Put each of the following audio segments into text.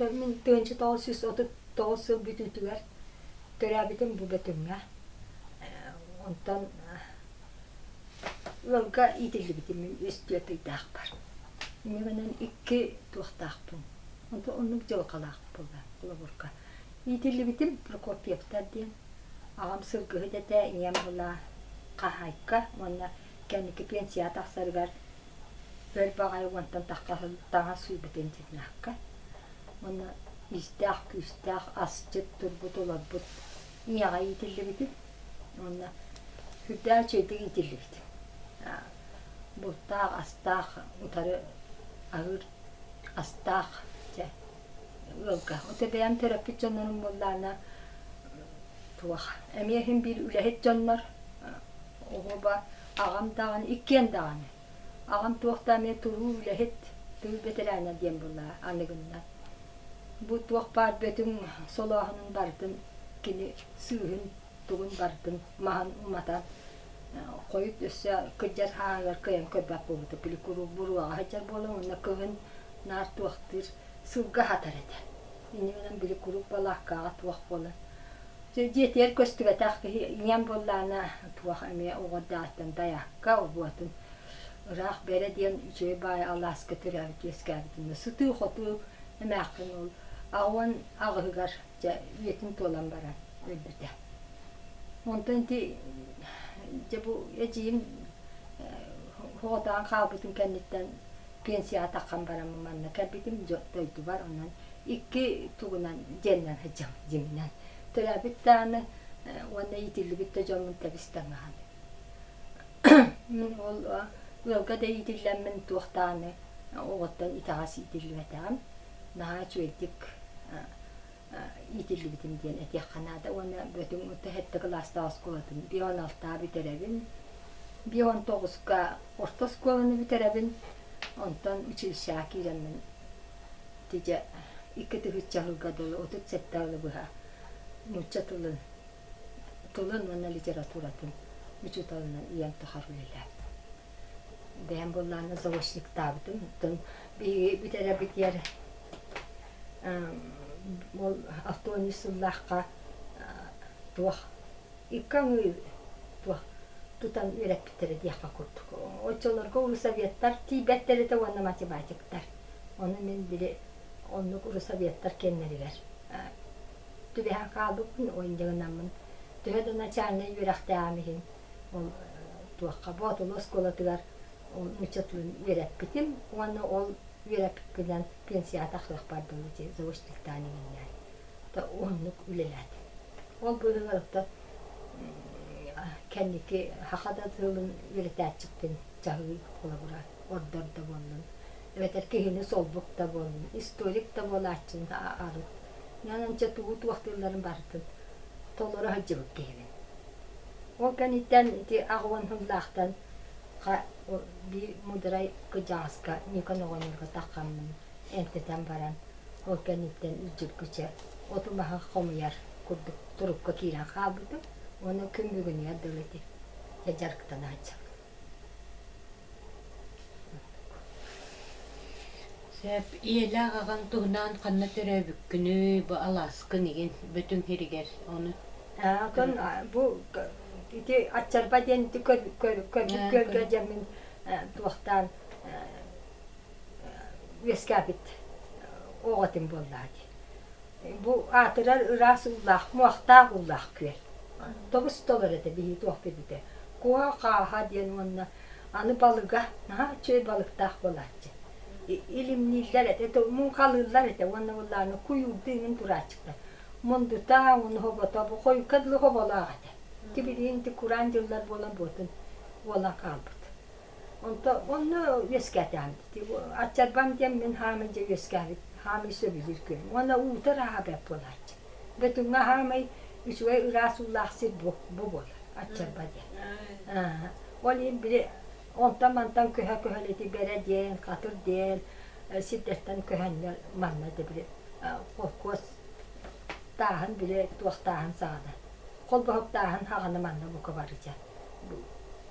Мин 1939 сыл бүтүүтүгэр төрөөбүтүм бу Бөтүҥҥэ. Онтон ыалга иитиллибитим мин үс түөрт ыйдаахпар. Инньэ гынан икки туохтаахпын. Онтон оннук дьылҕалаах буолла холобурга. Иитиллибитим Прокопьевтар диэн. Аҕам сылгыһыт этэ, ийэм была хаһаайка уонна кэнники пенсияҕа тахсарыгар өр баҕайы уонтан тахха сыл таҥас сууйбут интернакка. Уонна иистээх-күүстээх асчыт турбут олорбут ийэҕэ иитиллибитим. Уонна сүрдээх үчүгэйдик иитиллибитим. Бултаах, астаах, утары аһыыр астаах дьэ ыалга. Ото бэйэм төрөппүт дьоннорум буоллаҕына туох эмиэ иһин биир үлэһит дьоннор оҕоба аҕам даҕаны иккиэн даҕаны аҕам туох да эмиэ туруу үлэһит тыыл бэтэрээнэ диэн буолла аныгыннан бу туох баар бөтүҥ солооһунун барытын кини сыыһын тугун барытын маһын уматан хойут өссө кырдьар сааһыгар кыайан көрбөт буолбута били куруук буруоҕа сылдьар буолан уонна кыһын наар туохтыыр сылга хатар этэ. Инньэ гынан били куруук балааккаҕа туох буолан дьиэтигэр көстүбэтэх киһи ийэм буоллаҕына туох эмиэ оҕо эрдэҕиттэн дайаакка обуотун ыраах Бэрэ диэн үчүгэй баай алааска төрөөбүт үөскээбитин сытыы-хотуу эмээххин ол аҕуон аҕыһыгар дьэ үйэтин туолан баран өлбүтэ. Онтон ити дьэ бу эдьиийим соҕотоҕун хаалбытын кэнниттэн пенсияҕа таххан бараммын манна кэлбитим дойдубар онон икки тугунан дьиэннэн сылдьабын дьиҥинэн төрөөбүт даҕаны уонна иитиллибит да дьоммун тэбис таҥаһан мин ол ыалга да иитиллэммин туох даҕаны оҕоттон итэҕэс иитиллибэтэҕим наһаа үчүгэйдик иитиллибитим диэн этиэххэ наада уонна Бөтүҥ сэттэ кылаастаах оскуолатын бион алтаа бүтэрэбин бион тоҕуска орто оскуоланы бүтэрэбин онтон училищеҕа киирэммин тидьэ 2000 сылга дылы 37 сылы быһа нуучча тылын тылын уонна литературатын учууталынан ийэм тухары үлэлээбитим бэйэм буоллаҕына заочниктаабытым оттон биһиги бүтэрэрбитигэр ол 63 сыллаахха туох икки аҥыы туох тутан үөрэппиттэрэ диэххэ курдук. Оччолорго урусоветтар тиийбэттэр этэ уонна математиктар. Ону мин били оннук урусоветтар кэннэригэр түбэһэн хаалбыппын уонньыгынаммын төһө да начальнай үөрэхтээҕим иһин ол туохха Боотулу оскуолатыгар ол нуучча тылын үөрэппитим уонна ол үөрэппиппинэн пенсияҕа тахсыахпар дылы ити заочниктаан иҥиннээн уһуннук үлэлээтим. Ол быыһыгар оттон кэнники саха да тылын үөрэтээччиппин чаһыы холобура ордор да буоллун эбэтэр киһини солбук да буоллун историк да буолааччын арыт онча тугу туохтуулларын барытын толоро сылдьыбыт киһибин. Ол кэнниттэн ити аҕуон сыллаахтан биир муударай кырдьаҕаска Никон оҕонньорго таххаммын эмтэтэн баран ол кэнниттэн илдьиргичэ оту-маһы хомуйар курдук турукка киирэн хаалбытым уонна күн бүгүнүгэр дылы ити дьэ дьарыктана сылдьабын. Сөп. Ийэлээх аҕаҥ туһунан ханна төрөөбүккүнүй, бу алааскын игин Бөтүҥ сиригэр ону Оттон бу ити Аччарба диэн ити көрбүт күөлгэ дьэммин туохтаан үөскээбит оҕо этим буоллаҕа дии. Бу аатырар ыраас уулаах, муохтаах уулаах күөл. Тобус толор этэ биһиги туох билбитэ. Куо хааһа диэн уонна аны балыга наһаа үчүгэй балыктаах буолааччы. Илимнииллэр этэ, муҥхалыыллар этэ уонна буоллаҕына куйуурдуу иҥин турааччыктар. Мундута уонна хобото бу хойукка дылы хоболоох этэ. Тибилиин ити кураан дьыллар буолан буотун буолан хаалбыт. Онто онно үөскээтэҕим. Аччарбам диэн мин хаамай дьэ үөскээбит, хаамай сөбүлүүр күөлүм. Уонна уута ырааһа бэрт буолааччы. Бөтүҥҥэ хаамай үчүгэй ыраас уулаах сир бу, бу буолар, Аччарба диэн. Ол иһин били онтон-мантан көһө-көһө ити Бэрэ диэн, Хатыр диэн сирдэртэн көһөннөр манна да били холкуос тааһын били туохтааһын саҕана холбоһуктааһын саҕана манна бука барыча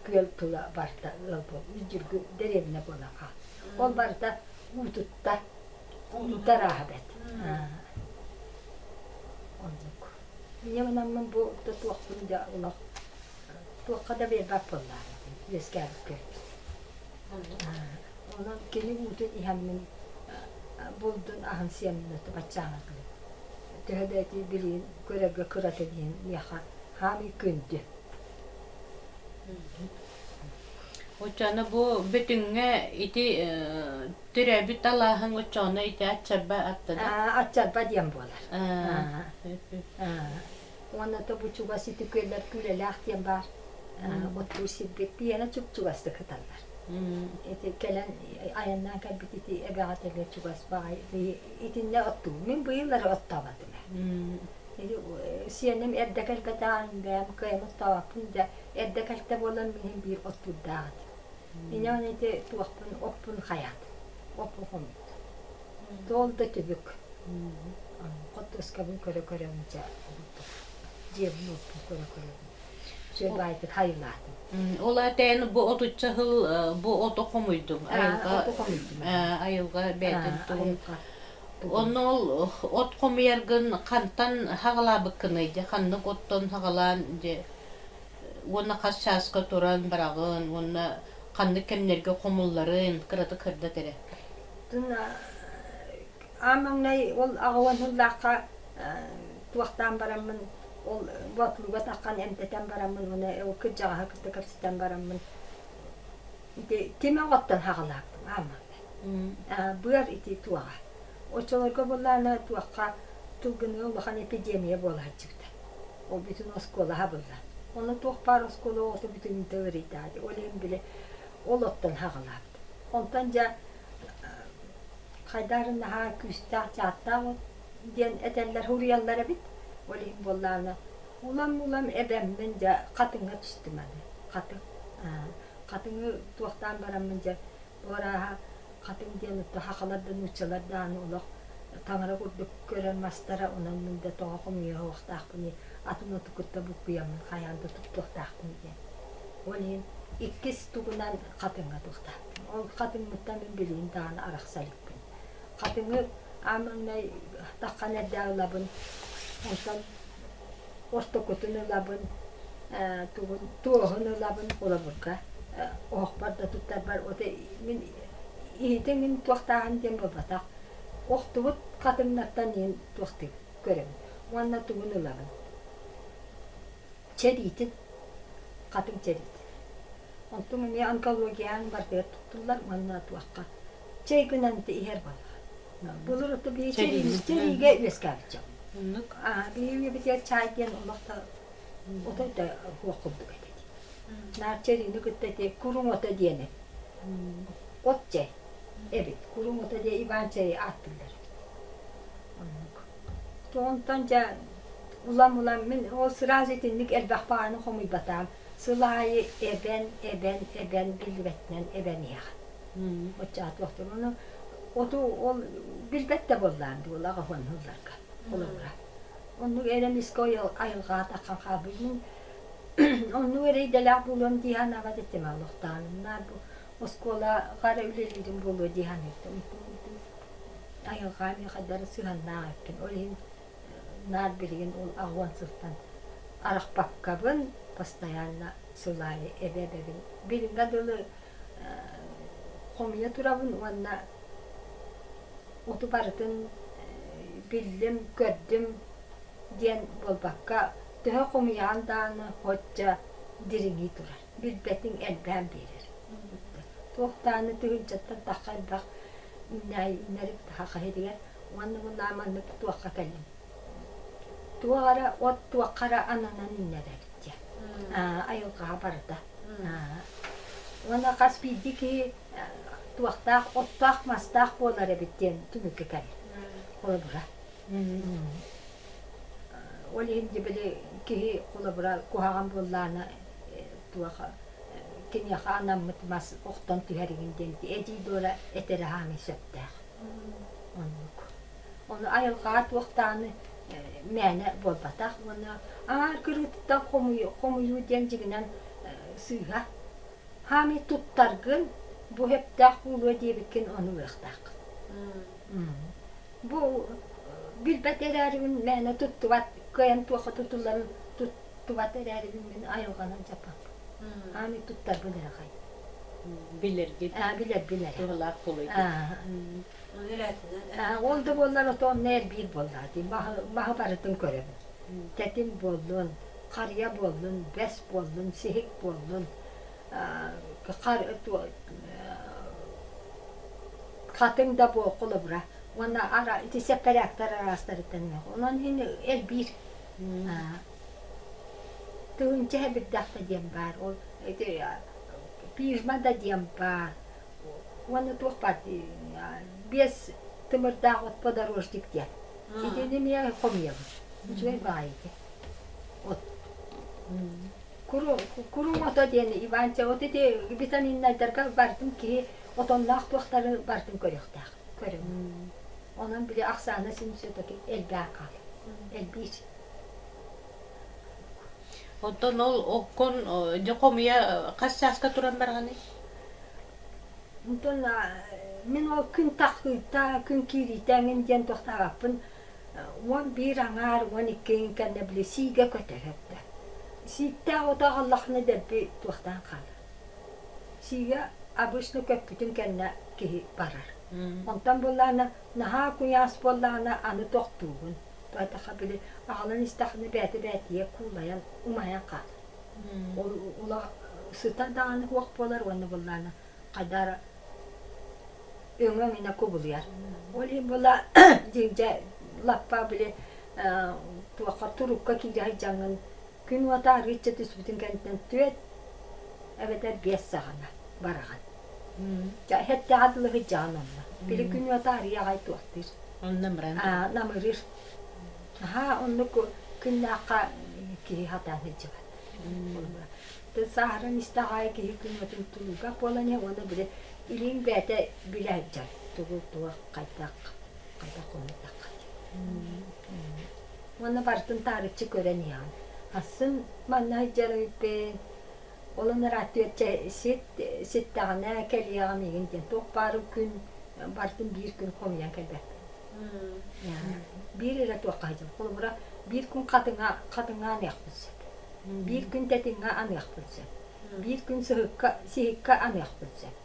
күөл тула барыта ыал буол үс дэриэбинэ буолан хаал ол барыта уутутта уута ырааһа бэрт. Инньэ гынаммын бу туохпун да олох туохха да биэрбэт буоллаҕым үөскээбит күөлбүт. Онон кини уутун иһэммин булдун аһын сиэммин баччааҥҥа дылы. Төһө да ити билигин көрөргө кырата диэн миэхэ хаамый күндү. Оччоҕуна бу Бөтүҥҥэ ити төрөөбүт алааһыҥ оччоҕуна ити Аччарба аттыда? Аччарба диэн буолар. Уонна то бу чугас ити күөллэр Күүлэлээх диэн баар оттуур сирбит биэнэ чуп-чугастык сыталлар. Ити кэлэн айаннаан кэлбит ити эбэҕэ тэҥэ чугас баҕайы итиннэ оттуу. Мин быйыл эрэ оттооботум ээ. Ити сиэним эрдэ кэлбэтэҕин бэйэм кыайан оттообоппун да эрдэ кэлтэ буолан мин биир оттуурдаах этим. Инньэ ити туохпун оппун хайаатым. Оппун хомуйдум. Туол да түбүк. Хортуоскабын көрө-көрөбүн дьэ дьиэбин-уоппун көрө-көрөбүн үчүгэй баайдык хайылаатым. Ол аата бу отучча сыл бу ото хомуйдуҥ. Айылҕа Ото хомуйдум. Айылҕа бэйэтин туһун. Айылҕа Онно ол от хомуйаргын хантан хаҕалаабыккыный дьэ ханнык оттон хаҕалаан дьэ уонна хас чааска туран бараҕын уонна ханнык кэмнэргэ хомулларын кыратык сырдат эрэ. Аан маҥнай ол аҕа сыллаахха туохтаан бараммын ол боотулууга таххан эмтэтэн бараммын уонна ол кырдьаҕаһы кытта кэпсэтэн бараммын ити тимэх оттон хаҕалаабытым аан маҥнай. Быар ити туоҕа. Оччолорго буоллаҕына туохха Тылгыныга улахан эпидемия буола сылдьыбыта. Ол бүтүн оскуола сабыллан. Онно туох баар оскуола оҕото бүтүннүүтэ ыарыйдаҕа дии. Ол иһин били ол оттон хаҕалаабыт. Онтон дьэ хайдах эрэ наһаа күүстээх дьааттаах от диэн этэллэр, суруйаллар эбит. Ол иһин буоллаҕына улам-улам эбэммин дьэ хатыҥҥа түстүм аны. Хатыҥ. Хатыҥы туохтаан бараммын дьэ бу арааһа хатыҥ диэн отто сахалар да нууччалар даҕаны олох таҥара курдук көрөр мастара онон мин да тоҕо хомуйуохтаахпыный атын оту кытта буккуйаммын хайаан да туттуохтаахпын диэн. Ол иһин иккис тугунан хатыҥҥа туохтаахпын. Ол хатыҥмыттан мин билигин даҕаны арахса иликпин. Хатыҥы аан маҥнай таххан эрдэ ылабын, онтон ортокутун ылабын, тугун туоһун ылабын холобурга оһохпор да туттарбар вот мин иһитиҥ мин туохтааһын диэн буолбатах охтубут хатыҥнартан иһин туохтуй көрөбүн уонна тугун ылабын чэриитин хатыҥ чэриитин онтум эмиэ онкологияҕа барытыгар туттуллар уонна туохха чэй гынан иһэр буоллаҕа былыр ото биһи чэриигэ үөскээбит дьон биһи үйэбитигэр чаай диэн олох да отой да суох курдук этэ наар чэриини кытта ити куруҥ ото диэни от чэй эбит куруҥ ото диэн иван чэйи ааттыыллар Оннук. Онтон дьэ улам-улам мин ол сразу итинник элбэх баҕаны хомуйбатаҕым. Сыл аайы эбэн, эбэн, эбэн биллибэтинэн эбэн иһэҕин. Оччоҕо Ону оту ол билбэт да буоллаҕым дуу, ол аҕа уоннулларга холобура. Оннук эрэн искэ айылҕаҕа таххан хаалбыт. Мин оннук эрэ идэлээх буолуом дии санаабат этим олохтоон. Наар бу оскуолаҕа эрэ үлэлиирим буолуо дии саныыртым. Айылҕа миэхэ бары сыһыаннаах эбиппин. Ол иһин наар билигин ол аҕыан сылтан арахпаккабын, постоянно сыл аайы эбэ-эбэбин. Билиҥҥэ дылы хомуйа турабын уонна оту барытын биллим, көрдүм диэн буолбакка, төһө хомуйаҕын даҕаны оччо дириҥии турар. Билбэтиҥ элбээн биэрэр. Туох даҕаны тыһыынчаттан тахха элбэх үүнээйиннэри саха иһигэр уонна мунаа маннык туохха кэллим. Туох эрэ от туохха эрэ ананан үүнэр эбит диэн. Айылҕаҕа барыта. Уонна хас биирдии киһи туохтаах оттоох-мастаах буолар эбит диэн түмүккэ кэллим. Холобура. Ол иһин дьэ били киһи холобура куһаҕан буоллаҕына туох киниэхэ анаммыт мас охтон түһэригин диэн эдьиий Дора этэрэ хаамый сөптөөх. Оннук. Ону айылҕаҕа туох даҕаны мээнэ буолбатах уонна аҥаар кырыытыттан хомуйуу диэн дьиҥинэн сыыһа. Хаамый туттаргын бу сөптөөх буолуо диэбиккин ону ылыахтааххын. Бу билбэт эрээрибин мээнэ туттубат Кыайан туохха тутулларын туттубат эрээрибин мин айылҕанан дьаппаппын. Ааны туттарбын эрэ хай. Билэргин. Аа, билэрбин эрэ. Туһалаах буолуй. Аа, ол да буоллар отонно эрбиир буоллаа дии. Маһы, маһы барытын көрөбүн. Тэтим буоллун, харыйа буоллун, бэс буоллун, сиһик буоллун, хатыҥ да буол холобура уонна ара ити сэппэрээктэр араастарыттан онон иһин элбиир тыһыынча сэбирдэх да диэн баар ол ити пижма да диэн баар уонна туох баар биэс тымырдаах от подорожник диэн итини эмиэ хомуйабын үчүгэй баҕайы ити от Куруҥ ото диэн Иванча вот ити витаминнайдарга барытын киһи отонноох туохтары барытын көрүөхтээх, көрөбүн. Онон били ахсаана син все-таки элбээн хаалар, элбиир. Оттон ол оккун дьэ хомуйа хас чааска туран бараҕыный? Онтон мин ол күн тахсыыта, күн киириитэ эҥин диэн туохтаабаппын. 11 аҥаар, 12 кэннэ били сиигэ көтөһөр да. Сииктээх ото аҕаллаххына дэлби туохтаан хаалар. Сиигэ обычно көппүтүн кэннэ киһи барар. Онтон буоллаҕына наһаа куйаас буоллаҕына аны тохтуугун. Тоҕо били аҕалан истэххинэ бэйэтэ бэйэтигэр куулайан умайан хаалар. Ол ула сыта даҕаны суох буолар уонна буоллаҕына хайдах эрэ өҥө өҥүнэ кубулуйар. Ол иһин буола дьиҥдьэ лаппа били туохха турукка киирэ сылдьаҥҥын күн уота арыычча түспүтүн кэнниттэн түөрт эбэтэр биэс саҕана бараҕын. Дьэ эттэҕэ дылы сылдьаҕын онно. Били күн уота арыйа аҕай туохтуур. Намырыыр. Наһаа оннук күннээххэ киһи сатаан сылдьыбат. Сааһыран истэх аайы киһи күн уотун тулуурга буолан иһэр уонна били илииҥ бэйэтэ билэ сылдьар тугу туох хайдах хайдах хомуйдахха Уонна барытын таарыччы көрөн иһэҕин. Ахсын манна сылдьар эбиппин, ол ырааттыыр чэ сит ситтэҕинэ кэлиэҕим игин диэн туох баар күн барытын биир күн хомуйан кэлбэппин. Биир эрэ туохха сылдьабын. Холобура, биир күн хатыҥа хатыҥа аныахпын сөп. Биир күн тэтиҥҥэ аныахпын сөп. Биир күн сыһыкка сиһиккэ аныахпын сөп.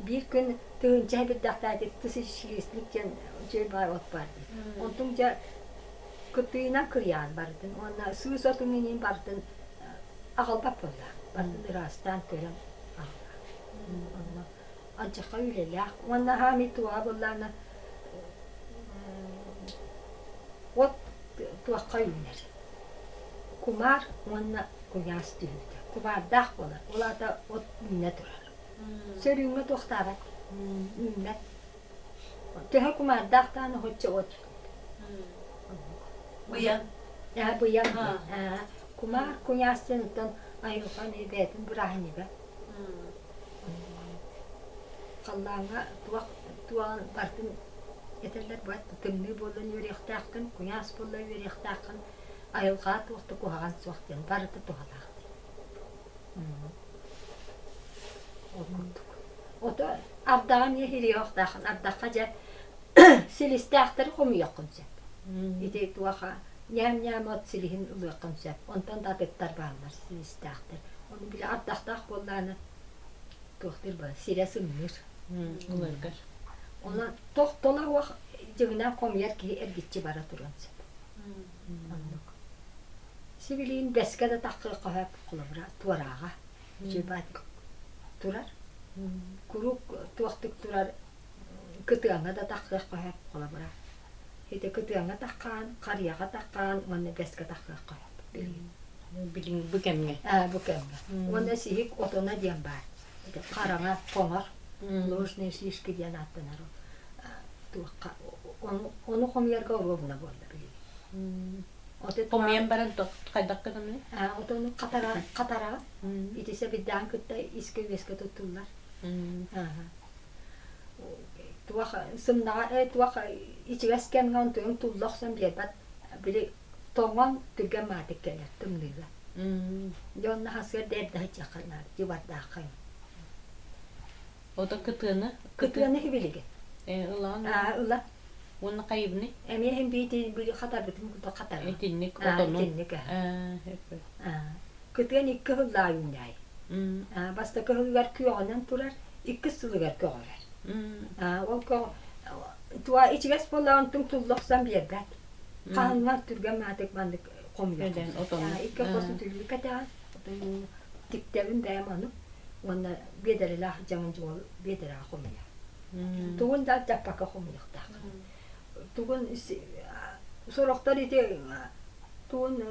Биир күн тыһыынча сэбирдэхтээти тысячелистник диэн үчүгэй баай от баар дии. Онтуҥ дьэ кытыынан кырыйаан барытын уонна сыыс отун иҥин барытын аҕалбат буолла. Барытын ыраастаан көрөн аҕалла. Онно алдьархай үлэлээх уонна хаамый туоҕа буоллаҕына от туохха үүнэр кумаар уонна куйаас түһүүтэ кумаардаах буолар ол аата от үүнэ турар сөрүүҥҥэ туохтаабат үүммэт төһө кумаардаах даҕаны оччо от Быйаҥ. Ээ быйаҥ диэн кумаар куйаас диэн оттон айылҕа эмиэ бэйэтин бырааһынньыга Халлааҥҥа туох туоҕун барытын этэллэр бу тымныы буолан үөрүөхтээххин, куйаас буолла үөрүөхтээххин, айылҕаҕа туох да куһаҕан суох диэн барыта туһалаах диэн. Ол курдук. Ото ардаҕа эмиэ ириэхтээххин, ардахха дьэ силистээхтэри хомуйуоххун сөп. Ити туоха ньээм-ньээм от силиһин ылыаххын сөп. Онтон да атыттар бааллар силистээхтэр. Ону били ардахтаах буоллаҕына туохтуур баа сирэ сымныыр. Ыларгар. Онон тохтоло суох дьиҥинэн хомуйар киһи эргиччи бара туруон сөп. Оннук. Сибилигин бэскэ да таххыахха сөп, холобура, туорааҕа. Үчүгэй турар. Куруук туохтук турар кытыаҥҥа да таххыахха сөп, холобура. Ити кытыаҥҥа таххаан, харыйаҕа таххаан уонна бэскэ таххыахха сөп билигин. Билигин бу кэмҥэ. Аа, бу кэмҥэ. Уонна сиһик отоно диэн баар. Ити хараҥа, хоҥор, ложные шишки диэн ааттанар ол. Туохха ону, ону хомуйарга оруобуна буолла билигин. Хомуйан баран хайдах гынамый? Отону хатара, хатараҕа. Ити сэбирдэҕин кытта искэ-үөскэ туттуллар. Туох сымнаҕа туох ичигэс кэмҥэ онтуйуҥ тулла охсон биэрбэт били тоҥон түргэн маатык кэлэр тымныыга. Дьэ онно сарсыарда эрдэ сылдьыахха наада дьыбардаахха. Ото кытыаны? Кытыаны билигин. Ылаан? Аа ыла. Уонна хайыбыный? Эмиэ иһин биити били хатарбытын курдук хатарабын. Итинник Аа, отонун. итинник аһа. Аа, өп. Аа, кытыан икки сыллаа үүнээй. М. Аа, бастакы сылыгар күөҕүнэн турар, иккис сылыгар көҕөрөр. М. Аа, ол көҕ туа ичигэс буоллаҕын түҥ тулла охсон биэрбэт. М. Хаһыҥҥа түргэн маатык маннык хомуйар Эдэн хомсор. отону. Аа, икки хос Аа. үтүлү кэтэҕин, отону тиктэбин бэйэм ону уонна биэдэрэлээх дьаҥын дьуол биэдэрэҕэ хомуйар. М. Тугун да алдьаппакка хомуйуохтаах. Тугун сорохтор ити тугун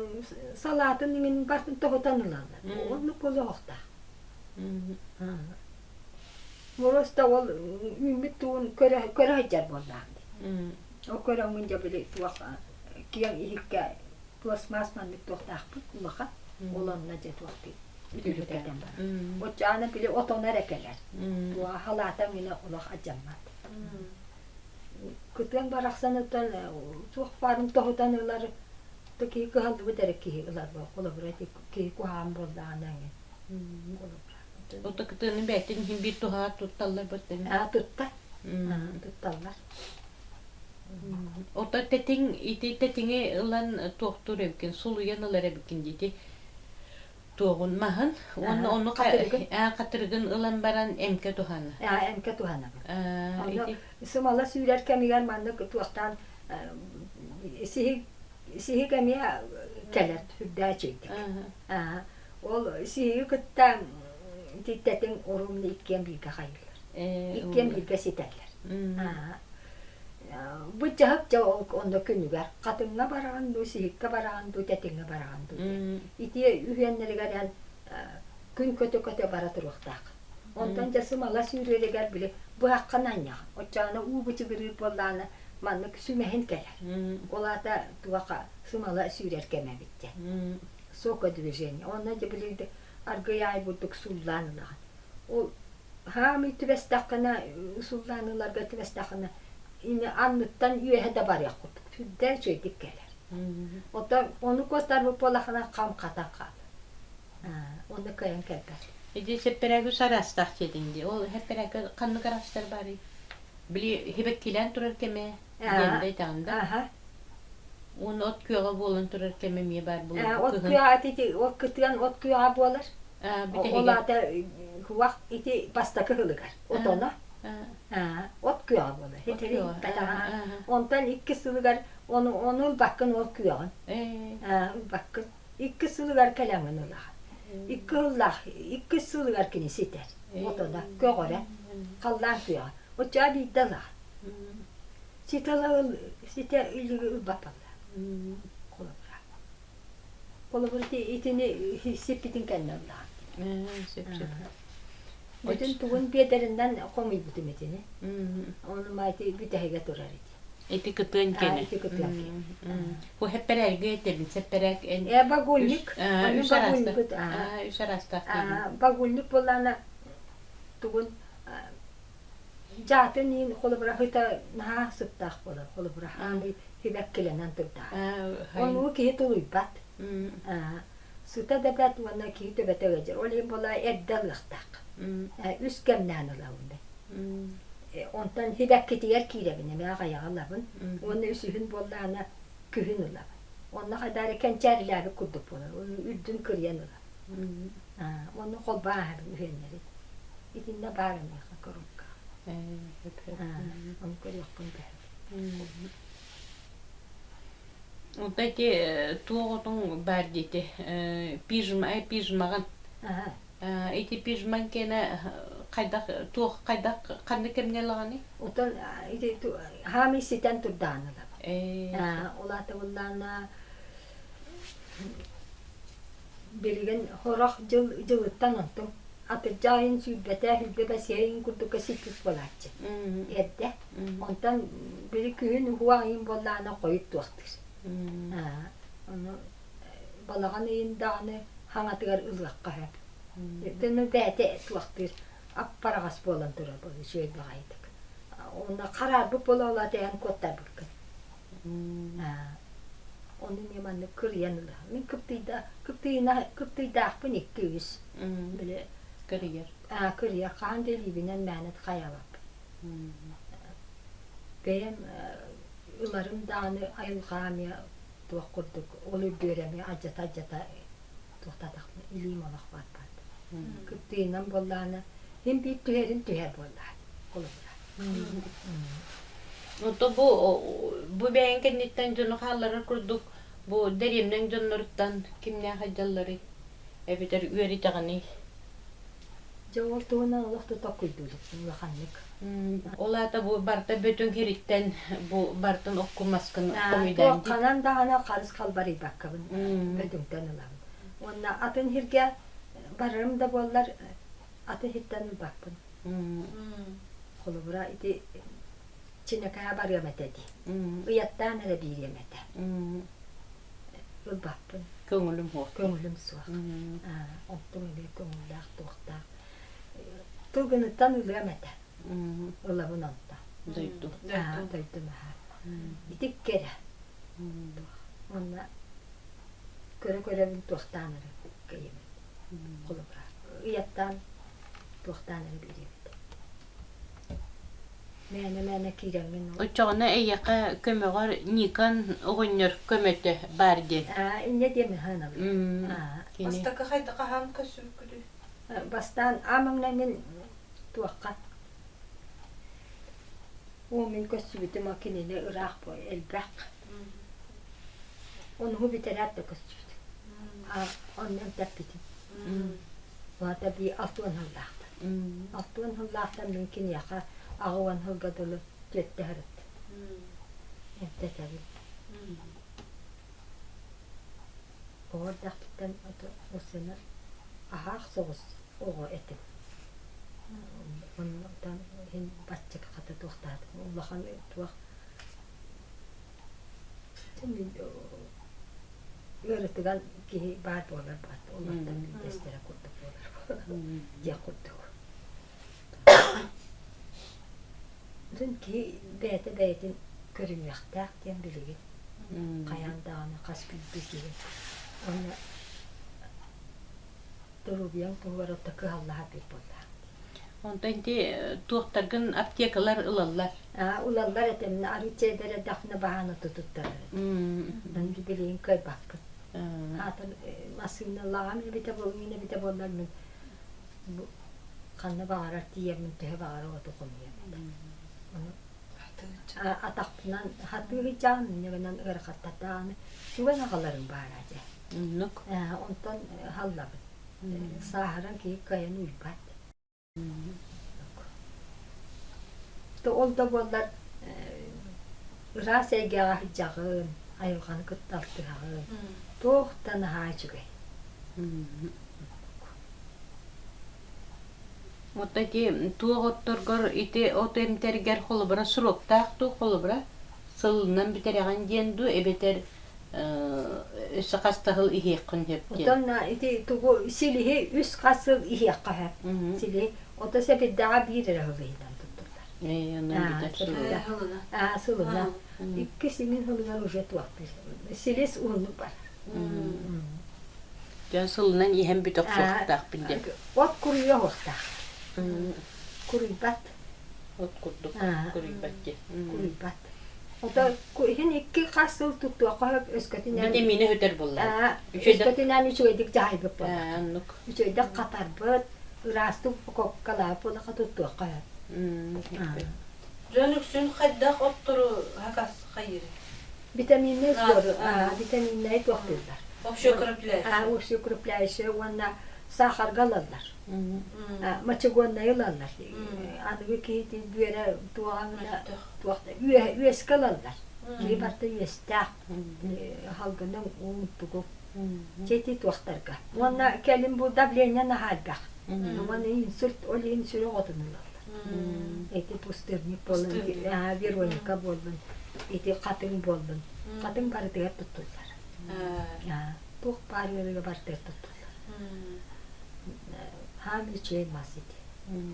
салаатын иҥин бартын тоһутан ылаллар. М. Оннук буолуохтаах. М. Мороз да ол үүммүт тугун көрө көрө сылдьар буоллаах дии. М. Ол көрөҥҥүн дьэ били туох киэҥ иһиккэ пластмасс маннык туохтаахпыт улахан. М. Ол онно дьэ туох дии үтүлүк Үтүлүкэ. кэтэн барар. М. Оччоҕуна били отоно эрэ кэлэр. М. Туоҕа халаата минэ олох алдьаммат. Кытыан барахсаныттан туох баарын тоһутан ылар киһи кыһаллыбыт эрэ киһи ылар холобура ити киһи куһаҕан буоллаҕына эҥин холобура Ото кытыаны бэйтин иһин биир туһаҕар тутталлар быттын. Аа тутта тутталлар. Ото тэтиҥ ити тэтиҥи ылан туохтуур эбиккин, сулуйан ылар эбиккин дии ити туоҕун маһын уонна ону Хатырыгын. хатырыгын ылан баран эмкэ туһана. Эмкэ туһанабын. Онно Ити сымала сүүрэр кэмигэр маннык туохтаан сиһик сиһик эмиэ кэлэр сүрдээх үчүгэйдик. Ол сиһиги кытта титтэтин урумну иккиэн бииргэ хайыыллар. Иккиэн бииргэ ситэллэр. Бу дьаһык дьэ ол онно күнүгэр хатыҥҥа бараҕын дуу, сиһиккэ бараҕын дуу, тэтиҥҥэ бараҕын дуу диэн. Ити үһүөннэригэр эн күн көтө-көтө бара туруохтаах. Онтон дьэ сымала сүүрүөрүгэр били быһаххын анньаҕын. Оччоҕуна уу бычыгырыыр буоллаҕына маннык сүмэһин кэлэр. Ол аата туоха сымала сүүрэр кэмэ эбит диэн. Сокодвижение. Онно дьэ били аргыый аай бурдук сууллаан ылаҕын. Ол хаамый түбэстэххинэ, сууллаан ыларга түбэстэххинэ, ини анныттан үөһэ да барыах курдук сүрдээх үчүгэйдик кэлэр. Оттон ону куоттарбыт буоллаххына хам хатан хаалар. Онно кыайан кэлбэт. Ити сэппэрээги араастаах диэтиҥ дии. Ол сэппэрээккэ ханнык араастар баарый? Били хибэккилээн турар кэмэ диэн да итэҕин да? Аха. Уонна от күөҕэ буолан турар кэмэ эмиэ баар буолар. От Кыһын. күөҕэ ити ол кытыан от күөҕэ буолар. Ол Бүтэһигэр. аата хуах ити бастакы сылыгар отоно от күөҕэ буолар. От күөҕэ. Онтон иккис сылыгар ону ону ылбаккын ол күөҕүн. Ылбаккын. Иккис сылыгар кэлэҥин ылаҕын. Икки сыллаах иккис сылыгар кини ситэр. Отоно көҕөрө халлаан күөҕэ. Оччоҕо биирдэ ылаҕын. Ситэ ситэ илиги ылбаппаллар. Холобура. Холобур ити итини сиппитин кэннэ ыллаҕын. Сөп сөп. Бүтүн тугун биэдэринэн хомуйбутум итини. Ону ити бүтэһигэ турар ити. Ити кытыан кэнэ. Ити кытыан кэнэ. Бу хэппэрээргэ этэбин, сэппэрээк эн Э багульник. Үс араастаах. Үс араастаах диибин. Багульник буоллаана тугун дьаатын иин холобура ыта наһаа сыттаах буолар холобура хаамый сибэккилэнэн турдаах оннугу киһи тулуйбат сыта да бэрт уонна киһи төбөтө ыалдьар ол иһин буола эрдэ ылыахтаах үс кэмнээн ылабын мин онтон сибэккитигэр киирэбин эмиэ аҕыйаҕы ылабын уонна үсүһүн буоллаҕына күһүн ылабын онно хайдах эрэ кэнчээрилээбит курдук буолар үрдүн кырыйан ылабын уонна холбоон аһабын үһүөннэрин Итиннэ баар эниэхэ коробка. Ону көрүөххүн төһө. Онто ити туох отуҥ баар диэти пижма пижмаҕын ити пижмаҥ киэнэ хайдах туох хайдах ханнык кэмҥэ ылаҕыный? Отон ити хаамый ситэн турдаҕын ылабын. Ол аата буоллаҕына Билигин сорох дьыл дьылыттан онтуҥ атырдьах ыйын сүүрбэтэ, сүүрбэ бэсиһэ ыйын курдукка сиппит буолааччы эрдэ. Онтон били күһүн уһуох ыйын буоллаҕына хойут туохтуур. Ону балаҕан ыйын даҕаны хаҥатыгар ылыахха сөп. Итини бэйэтэ туохтуур аппараҕас буолан турар буолуо үчүгэй баҕайытык. Уонна хараарбыт буола улаата эн куоттарбыккын. Ону эмиэ маннык кырыйан ыла. Мин кыптыйда кыптыйына кыптыйдаахпын икки-үс. Били Кырыйар. Аа кырыйар хаһан да илиибинэн мээнэ хайалаппын. Бэйэм Ыларым даҕаны айылҕа эмиэ туох курдук ол үрдүөр эмиэ алдьата-алдьата туохтаатахпына илиим олох баатпаат. Кыттыынан буоллаҕына син биир түһэрин түһэр буоллаҕа холобура. Ото бу бу бэйэҥ кэнниттэн дьону хаалларар курдук бу дэриэбинэҥ дьонноруттан кимнээх сылдьалларый эбэтэр үөрэтэҕиний? Дьэ ол туһунан олох да толкуйдуулук улаханнык. Ол аата бу барыта бөтүҥ сириттэн бу барытын окку маскын хомуйдаан Туох ханан даҕаны харыс халбарыйбаккабын бөтүҥтэн ылабын. Уонна атын сиргэ барарым да буоллар атын сиртэн ылбаппын. Холобура ити Чинэкээ барыам этэ дии. Ыйаттаан эрэ биэриэм этэ. Ылбаппын. Көҥүлүм суох. Көҥүлүм суох. Онтум эмиэ көҥүллээх туохтаах. Тылгыныттан ылыам этэ. Ылабын онто. Дойду. Дойдум аһа. Ити кэрэ. Уонна көрө-көрөбүн туохтаан эрэ кыйыбын. Холобура, ыйаттаан туохтаан эрэ биэриэбит. Мээнэ-мээнэ киирэҥҥин ол. Оччоҕуна эйиэхэ көмөҕөр Никон оҕонньор көмөтө баар диэн. Аа, инньэ диэн ыһаанабын. Аа. Бастакы хайда хаһан көсүбүккүтүй? Бастаан аамаҥна мин туохха Оо, мин көстүбүтүм ол кинини ыраах бу элбэх. Онуһу бүтэрээт да көстүбүт. Онно эмтэппитим. Улаата бии 60 сыллаахтан. 60 сыллаахтан мин киниэхэ 80 сылга дылы түөттэ сырыттым. Эмтэтэбин. Оҕо эрдэхпиттэн ото аһаах соҕус оҕо этим. Онтон иһин бачча хата туохтаатым улахан туох ыарытыган киһи баар буолар баат олортон биирдэстэрэ курдук буолар диэх курдук. Бүтүн киһи бэйэтэ бэйэтин көрүнүөхтээх диэн билигин хайаан даҕаны хас биирдии киһи уонна доруобуйаҥ туһугар отто кыһаллаһар биир буоллаах. Онтон ити туохтаргын аптекалар ылаллар? Аа, ылаллар этэ, арыы чэйдэр эрдэхпинэ баһааны туттарар этим. Билигин кыайбаппын. Аатын массыыналааҕым эбитэ буоллун, эбитэ буоллар мин бу ханна баҕарар тиийэммин төһө баҕарар оту хомуйам этэ. Ону атахпынан хатыы сылдьаҕын, инньэ гынан ыарахаттардаҕына сүгэн аҕаларым баара дьэ. Оннук. Онтон халлабын. Сааһыран киһи кыайан уйбат. Ол да буоллар ыраас эйгэҕэ сылдьаҕын, айылҕаны кытта алтыһаҕын. Туох да наһаа үчүгэй. Вот эти туох отторгор ити от эмтэргэр холобура сроктаах дуу холобура сылынан бүтэрэҕин диэн дуу эбэтэр өссө хас да сыл иһиэххин сөп диэн. Оттон ити тугу силиһи үс хас сыл иһиэххэ сөп. Силиһи ото сэбирдэҕэ биир эрэ сыл иһинэн туттуллар. Онон бүтэр сылына. Сылына. Иккис иҥин сылыгар уже туохтуур. Силис уһуннук барар. Дьон сылынан иһэн бүтэх суохтаахпын диэн. От куруйа оһохтоох. Куруйбат. От курдук куруйбат диэн. Куруйбат. Ото иһин икки хас сыл туттуохха сөп өскөтүнэн Витамины өтөр буоллар. Өскөтүнэн үчүгэйдик дьаһайбыт буоллар. Оннук. Үчүгэйдик хатарбыт, ыраастык упаковкалаабыт буоллахха туттуохха сөп. Дьон үксүн хайдах оттору хакас хайыырый? Витаминнай сбор, витаминнай туохтууллар. Общеукрепляющий. Общеукрепляющий уонна сахарга ылаллар. Мочегоннайы ылаллар. Аныгы киһи бүөрэ туоҕаҥына туохта үөскэ ылаллар. Киһи барыта үөстээх халгының уун тугу Чети туохтарга. Уонна кэлин бу давление наһаа элбэх. Уонна инсульт ол иһин сүрэх отун ылаллар. Ити пустырник буоллун, Вероника буоллун, ити хатыҥ буоллун. Хатыҥ барытыгар туттуллар. Туох баар ыарыыга барытыгар туттуллар. Хаам үчүгэй мас ити.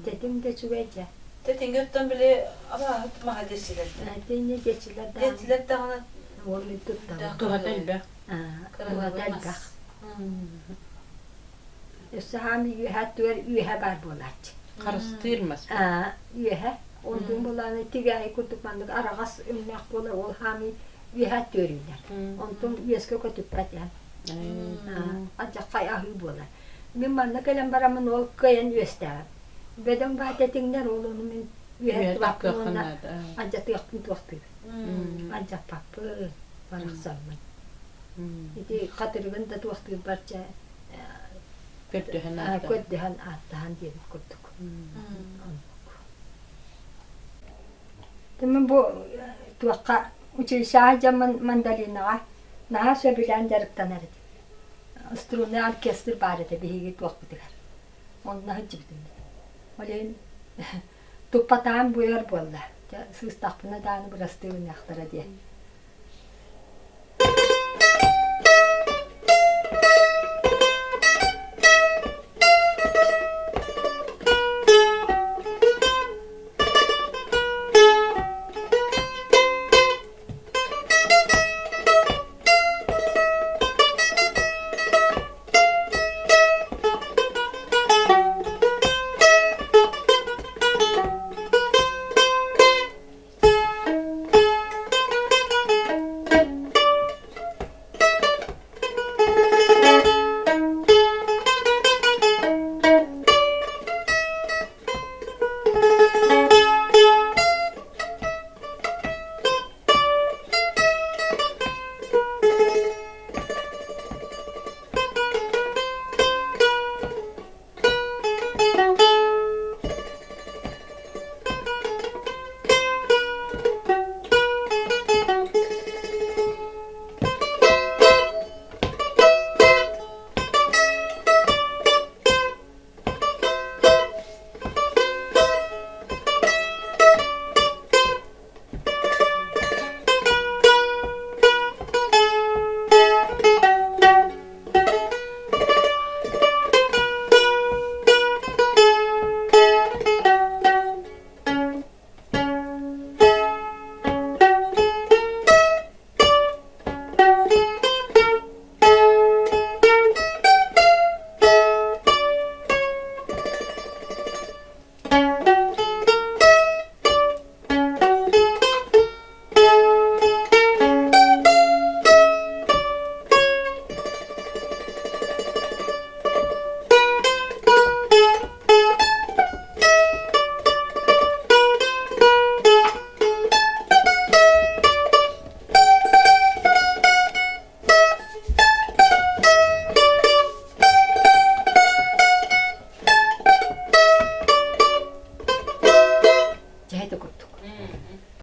Тэтиҥ да үчүгэй дьэ. Тэтиҥ оттон били абааһы маһа диэччилэр. Тиҥэ диэччилэр даҕаны. Диэччилэр даҕаны. Ол мин туттабын. Туһата элбэх. Туһата элбэх. Өссө хаам үөһэ өттүгэр үөһэ баар буолааччы. Харыстыыр мас. Үөһэ. Онтун булааны тигээйи курдук маннык араҕас өҥнөөх буолар, ол хаамыы үөһэ түөрүүлэр. Онтун үөскэ көтүппэт иһэн. Алдьархай аһыы буолар. Мин манна кэлэн бараммын ол кыайан үөстээҕим. Бөдөҥ баат этиҥнэр ол ону мин үөһэ тубаппын уонна алдьатыахпын туохтуубун. Алдьаппаппын, барахсаммын. Ити хатырыгын да туохтуурбар чэ Көрдөһөн ааттаһан. Көрдөһөн ааттаһан диэбит курдук. Оннук. Мин бу туохха училищеҕа дьоммун мандолинаҕа наһаа сөбүлээн дьарыктанар этим. Струнный оркестр баар этэ биһиги туохпутугар. Онно сылдьыбытым. Ол иһин туппатаан буойар буолла. Дьэ сыыстахпына даҕаны бырастыы гыныахтара диэн.